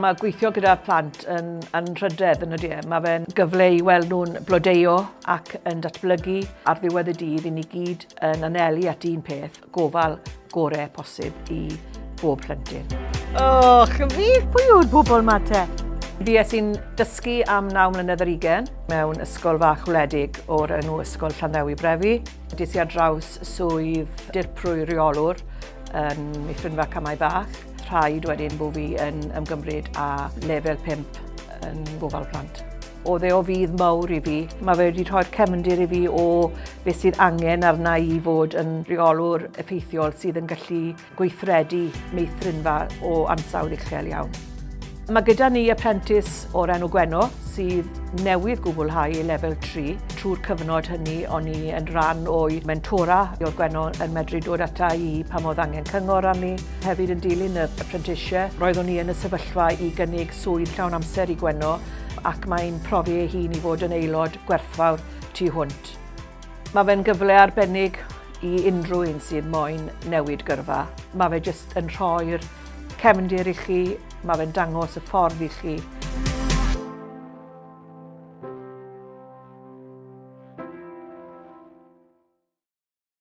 Mae gweithio gyda plant yn anrhydedd yn ydy e. Mae fe'n gyfle i weld nhw'n blodeuo ac yn datblygu ar ddiwedd y dydd i ni gyd yn anelu at un peth, gofal gorau posib i bob plentyn. O, chfi, pwy yw'r bobl ma te? Fues i'n dysgu am naw mlynedd ar ugain mewn ysgol fach wledig o'r enw Ysgol Llanddewi Brefi. Des i ar draws swydd dirprwy reolwr yn Meithrinfa Camau Bach. Rhaid wedyn bod fi yn ymgymryd â lefel 5 yn gofal plant. Oedd e o fudd mawr i fi. Mae fe wedi rhoi'r cefndir i fi o beth sydd angen arna i fod yn reolwr effeithiol sydd yn gallu gweithredu meithrinfa o ansawdd uchel iawn. Mae gyda ni apprentice o'r enw Gwenno sydd newydd gwblhau ei lefel 3. Trwy'r cyfnod hynny o'n i yn rhan o'i mentora. Oedd Gwenno yn medru dod ata i pan oedd angen cyngor arni. Hefyd yn dilyn y apprenticeship, roeddwn i yn y sefyllfa i gynnig swydd llawn amser i Gwenno ac mae'n profi ei hun i fod yn aelod gwerthfawr tu hwnt. Mae fe'n gyfle arbennig i unrhyw un sydd moyn newid gyrfa. Mae fe jyst yn rhoi'r cefndir i chi, mae fe'n dangos y ffordd i chi.